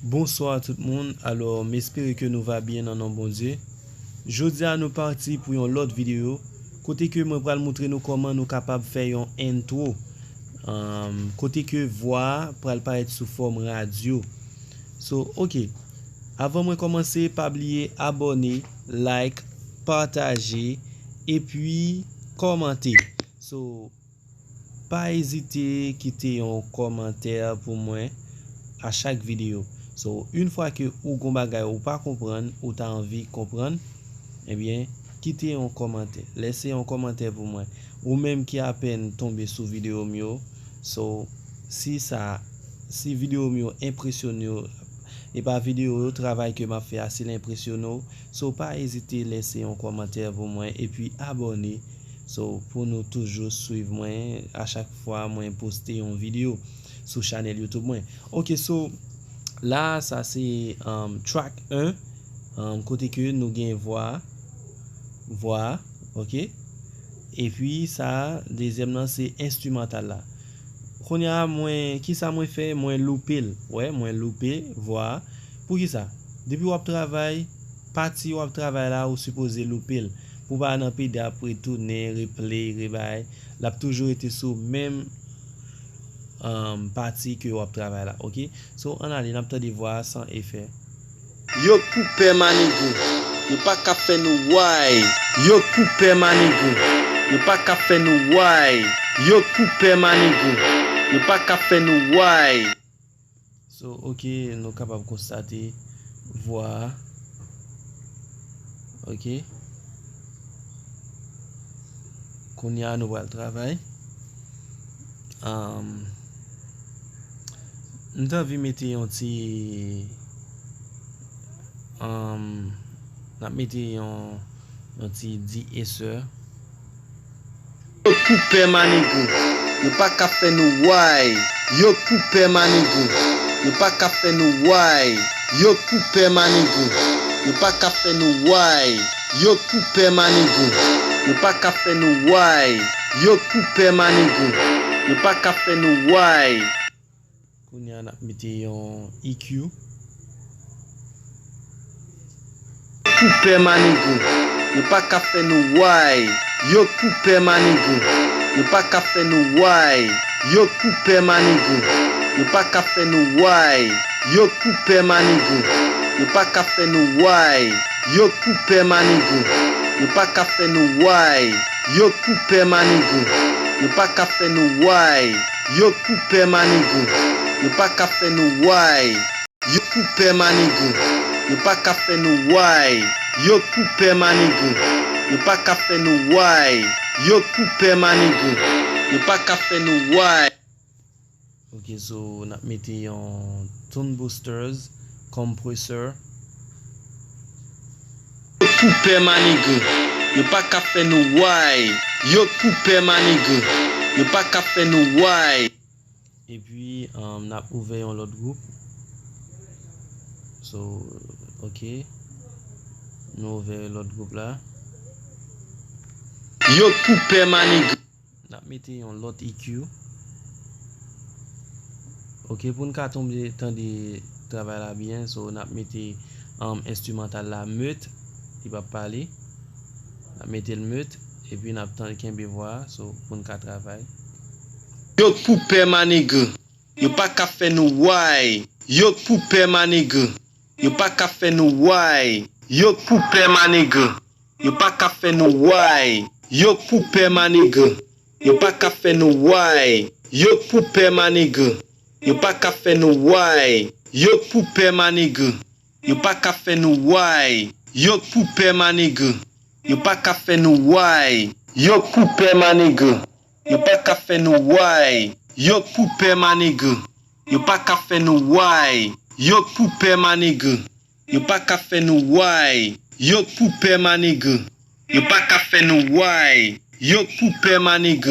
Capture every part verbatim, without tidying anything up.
Bonswa tout moun. Alò, m espere ke nou va byen nan non Bondye. Jodi a nou pati pou yon lòt videyo kote ke mwen pral moutre nou kòman nou kapab fè yon intro, um, kote ke vwa a pral parèt sou fòm radyo. So, ok. Avan mwen kòmanse, pa bliye abòne, like, pataje, epi kòmante. So, pa ezite kite yon kòmantè pou mwen a chak videyo. So, yon fwa ke ou gon bagay ou pa konprann, ou ta anvi konprann, ebyen, kite yon kòmantè. Lèse yon kòmantè pou mwen. Ou menm ki apèn tonbe sou videyo m yo, so, si sa, si videyo m yo enpresyone w, e pa videyo yo, travay ke m ap fè a, si l enpresyone w, so, pa ezite lèse yon kòmantè pou mwen, epi abòne. So, pou nou toujou swiv mwen a chak fwa mwen poste yon videyo sou chanèl YouTube mwen. Ok, so, la, sa se, um, track en, um, kote ke nou gen vwa, vwa, ok? Epi sa, dezyèm nan, se enstrimantal la. Kounye a, mwen, kisa mwen fè? Mwen loupe l. Wè, mwen loupe vwa a. Poukisa? Depi w ap travay, pati w ap travay la, ou sipoze loupe l. Pou w pa nan pede ap retounen, replay, rebay. L ap toujou rete sou menm, um, pati ke w ap travay la, ok? So, ann ale, n ap tande vwa a san efè. Yo k pou pè manigou, yo pa ka fè nou way. Yo k pou pè manigou, yo pa ka fè nou way. Yo k pou pè manigou, yo pa ka fè nou way. So, ok, nou kapab konstate vwa a. Ok. Kounye a, nou pral travay. Um, m t anvi mete yon ti, um, n ap mete yon, yon ti di esè. Yo k pou pè manigou, yo pa ka fè nou way. Yo k pou pè manigou, yo pa ka fè nou way. Yo k pou pè manigou, yo pa ka fè nou way. Yo k pou pè manigou, yo pa ka fè nou way. Yo k pou pè manigou, yo pa ka fè nou way. Kounye a n ap mete yon E Q. Pou pè manigou, yo pa ka fè nou way. Yo k pou pè manigou, yo pa ka fè nou way. Yo k pou pè manigou, yo pa ka fè nou way. Yo k pou pè manigou, yo pa ka fè nou way. Yo k pou pè manigou, yo pa ka fè nou way. Yo k pou pè manigou, yo pa ka fè nou way. Yo k pou pè manigou, yo pa ka fè nou way. Yo k pou pè manigou, yo pa ka fè nou way. Yo k pou pè manigou, yo pa ka fè nou way. Yo k pou pè manigou, yo pa ka fè nou way. Ok, so n ap mete yon Tone Boosters Compressor. Yo k pou pè manigou, yo pa ka fè nou way. Yo k pou pè manigou, yo pa ka fè nou way. Epi, um, n ap ouvè yon lòt gwoup. So, ok. Nou ouvè lòt gwoup la. Yo k pou pè manigou. N ap mete yon lòt E Q. Ok, pou n ka tonbe tande travay la byen, so n ap mete, um, enstrimantal la mute, li p ap pale. N ap mete l mute, epi n ap tan-, kenbe vwa a, so, pou n ka travay. Yo k pou pè manigou, yo pa ka fè nou way. Yo k pou pè manigou, yo pa ka fè nou way. Yo k pou pè manigou, yo pa ka fè nou way. Yo k pou pè manigou, yo pa ka fè nou way. Yo k pou pè manigou, yo pa ka fè nou way. Yo k pou pè manigou, yo pa ka fè nou way. Yo k pou pè manigou, yo pa ka fè nou way. Yo k pou pè manigou, yo pa ka fè nou way. Yo k pou pè manigou, yo pa ka fè nou way. Yo k pou pè manigou, yo pa ka fè nou way. Yo k pou pè manigou, yo pa ka fè nou way. Yo k pou pè manigou,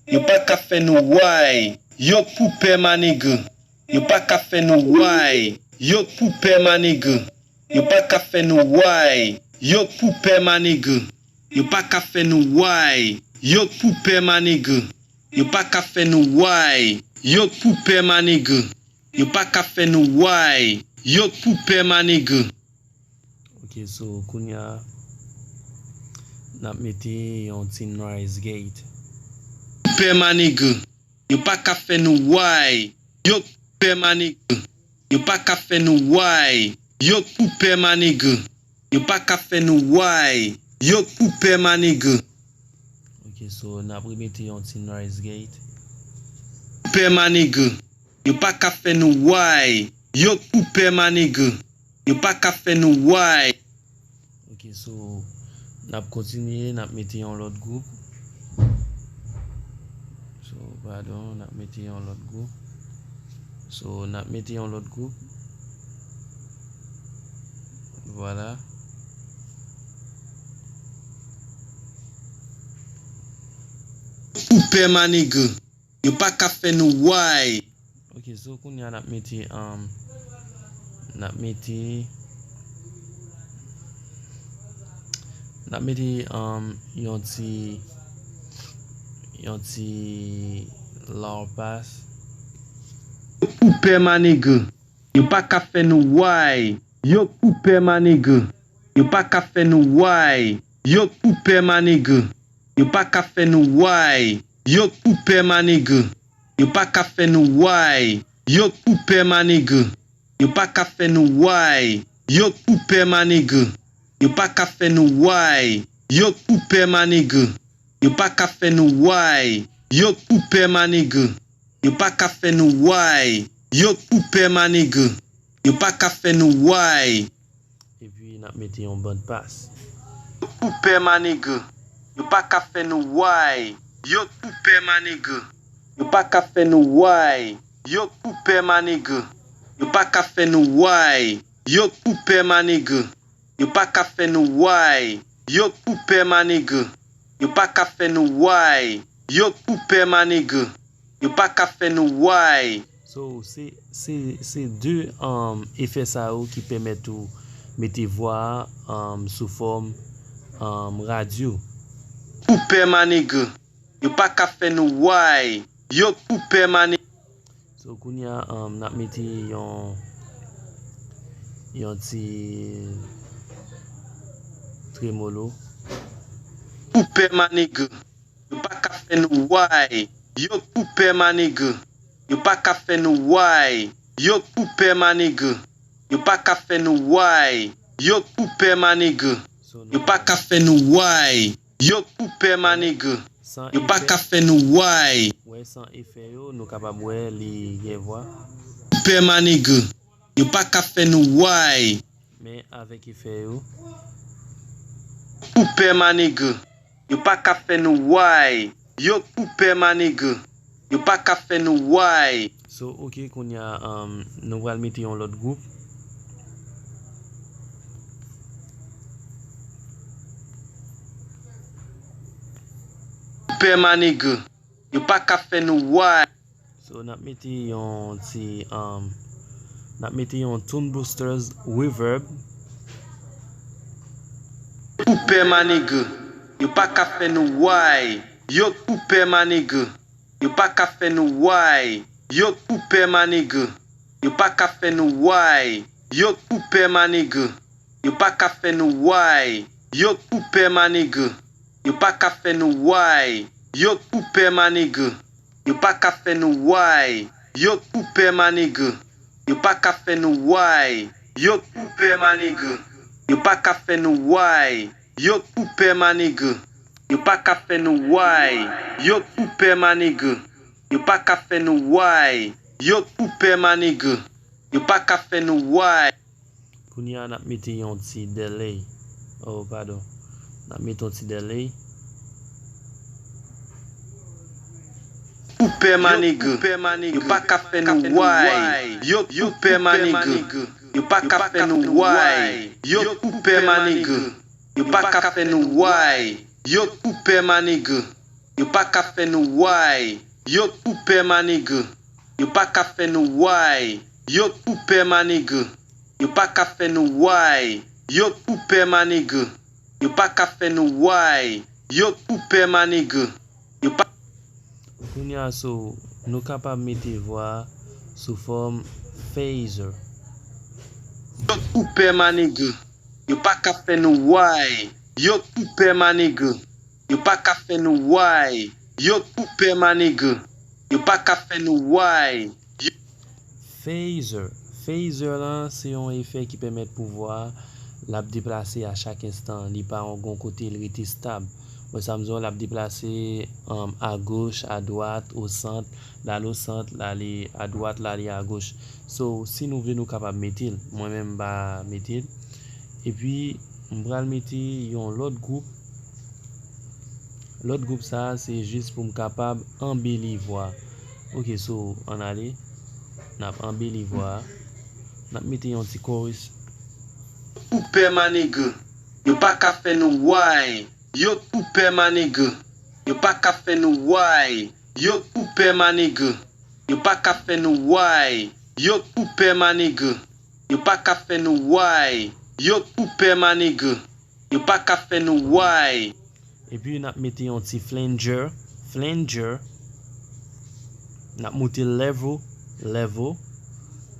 yo pa ka fè nou way. Yo k pou pè manigou, yo pa ka fè nou way. Yo k pou pè manigou, yo pa ka fè nou way. Yo k pou pè manigou, yo pa ka fè nou way. Yo k pou pè manigou, yo pa ka fè nou way. Yo k pou pè manigou, yo pa ka fè nou way. Yo k pou pè, my nigga. Ok, so kounye a, n ap mete yon ti noise gate. Pou pè, my nigga. Yo pa ka fè nou way. Yo k pou pè, my nigga. Yo pa ka fè nou way. Yo k pou pè, my nigga. Yo pa ka fè nou way. Yo k pou pè, my nigga. Ok, so n ap remete yon ti noise gate. Pou pè, my nigga. Yo pa ka fè nou way. Yo k pou pè, my nigga. Yo pa ka fè nou way. Ok, so n ap kontinye, n ap mete yon lòt gwoup. So, padon, n ap mete yon lòt gwoup. So, n ap mete yon lòt gwoup. Vwala. Pou pè, my nigga. Yo pa ka fè nou way. Ok, so kounye a n ap mete, um, n ap mete, n ap mete, um, yon ti, yon ti low pass. Pou pè, my nigga. Yo pa ka fè nou way. Yo k pou pè, my nigga. Yo pa ka fè nou way. Yo k pou pè, my nigga. Yo pa ka fè nou way. Yo k pou pè, my nigga. Yo pa ka fè nou way. Yo k pou pè, my nigga. Yo pa ka fè nou way. Yo k pou pè, my nigga. Yo pa ka fè nou way. Yo k pou pè, my nigga. Yo pa ka fè nou way. Yo k pou pè, my nigga. Yo pa ka fè nou way. Yo k pou pè, my nigga. Yo pa ka fè nou way. Epi n ap mete yon band pass. Yo k pou pè, my nigga. Yo pa ka fè nou way. Yo k pou pè, my nigga. Yo pa ka fè nou way. Yo k pou pè, my nigga. Yo pa ka fè nou way. Yo k pou pè, my nigga. Yo pa ka fè nou way. Yo k pou pè, my nigga. Yo pa ka fè nou way. Yo k pou pè, my nigga. Yo pa ka fè nou way. So, se, se, se de, um, efè sa yo ki pèmèt ou mete vwa a, um, sou fòm, um, radyo. Pou pè, my nigga. Yo pa ka fè nou way. Yo k pou pè, my nigga. So, kounye a, um, n ap mete yon, yon ti tremolo. Pou pè, my nigga. Yo pa ka fè nou way. Yo k pou pè, my nigga. Yo pa ka fè nou way. Yo k pou pè, my nigga. Yo pa ka fè nou way. Yo k pou pè, my nigga. Yo pa ka fè nou way. Yo k pou pè, my nigga. Yo pa ka fè nou way. Wè, san efè yo, nou kapab wè li gen vwa. Pou pè, my nigga. Yo pa ka fè nou way. Men avèk efè yo. Pou pè, my nigga. Yo pa ka fè nou way. Yo k pou pè, my nigga. Yo pa ka fè nou way. So, ok, kounye a, um, nou pral mete yon lòt gwoup. Pou pè, my nigga. Yo pa ka fè nou way. So, n ap mete yon ti, um, n ap mete yon Tone Boosters reverb. Pou pè, my nigga. Yo pa ka fè nou way. Yo k pou pè, my nigga. Yo pa ka fè nou way. Yo k pou pè, my nigga. Yo pa ka fè nou way. Yo k pou pè, my nigga. Yo pa ka fè nou way. Yo k pou pè, my nigga. Yo pa ka fè nou way. Yo k pou pè, my nigga. Yo pa ka fè nou way. Yo k pou pè, my nigga. Yo pa ka fè nou way. Yo k pou pè, my nigga. Yo pa ka fè nou way. Yo k pou pè, my nigga. Yo pa ka fè nou way. Yo k pou pè, my nigga. Yo pa ka fè nou way. Yo k pou pè, my nigga. Yo pa ka fè nou way. Kounye a, n ap mete yon ti delay. Oh, padon. N ap mete yon ti delay. Pou pè, my nigga. Yo pa ka fè nou way. Yo k pou pè, my nigga. Yo pa ka fè nou way. Yo k pou pè, my nigga. Yo pa ka fè nou way. Yo k pou pè, my nigga. Yo pa ka fè nou way. Yo k pou pè, my nigga. Yo pa ka fè nou way. Yo k pou pè, my nigga. Yo pa ka fè nou way. Yo k pou pè, my nigga. Yo pa ka fè nou way. Yo k pou pè, my nigga. Yo pa. Kounye a, so, nou kapab mete vwa a sou fòm phaser. Yo tou pè, my nigga. Yo pa ka fè nou why. Yo tou pè, my nigga. Yo pa ka fè nou why. Yo tou pè, my nigga. Yo pa ka fè nou why. Phaser. Phaser lan se yon efè ki pèmèt pouvwa l ap deplase a chak enstan. Li pa yon gon kote l rete stab. Wè sa m di w, l ap deplase um, a goch, a dwat, o sant, l ale o sant, l ale a dwat, l ale a goch. So, si nou vle nou kapab mete l. Mwen menm m pa mete l. Epi, m pral mete yon lòt gwoup. Lòt gwoup sa a se jis pou m kapab anbeli vwa. Ok, so, ann ale. N ap anbeli vwa a. N ap mete yon ti chorus. Tou pè, my nigga. Yo pa ka fè nou why. Yo tou pè, my nigga. Yo pa ka fè nou why. Yo tou pè, my nigga. Yo pa ka fè nou why. Yo tou pè, my nigga. Yo pa ka fè nou why. Yo tou pè, my nigga. Yo pa ka fè nou why. Epi n ap mete yon ti flanger. Flanger. N ap moute l level. Level.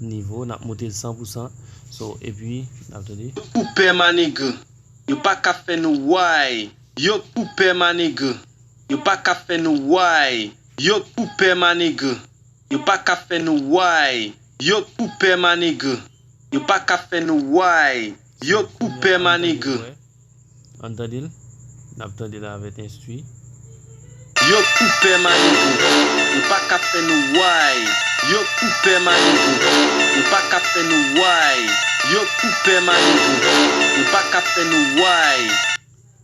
Nivo. N ap moute l san pou san. So, epi, n ap tande. Yo tou pè, my nigga. Yo pa ka fè nou why. Yo tou pè, my nigga. Yo pa ka fè nou why. Yo tou pè, my nigga. Yo pa ka fè nou why. Yo tou pè, my nigga. Yo pa ka fè nou why. Yo tou pè, my nigga. Ann tande l. N ap tande l avèk enstwi. Yo tou pè, my nigga. Yo pa ka fè nou why. Yo tou pè, my nigga. Yo pa ka fè nou why. Yo tou pè, my nigga. Yo pa ka fè nou why.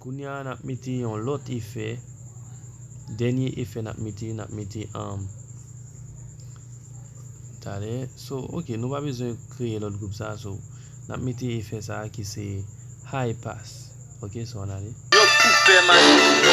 Kounye a, n ap mete yon lòt efè. Dènye efè n ap mete, n ap mete um, talè. So, ok, nou pa bezwen kreye lòt gwoup sa. So, n ap mete efè sa a ki se high pass. Ok, so ann ale. Yo tou pè, my nigga.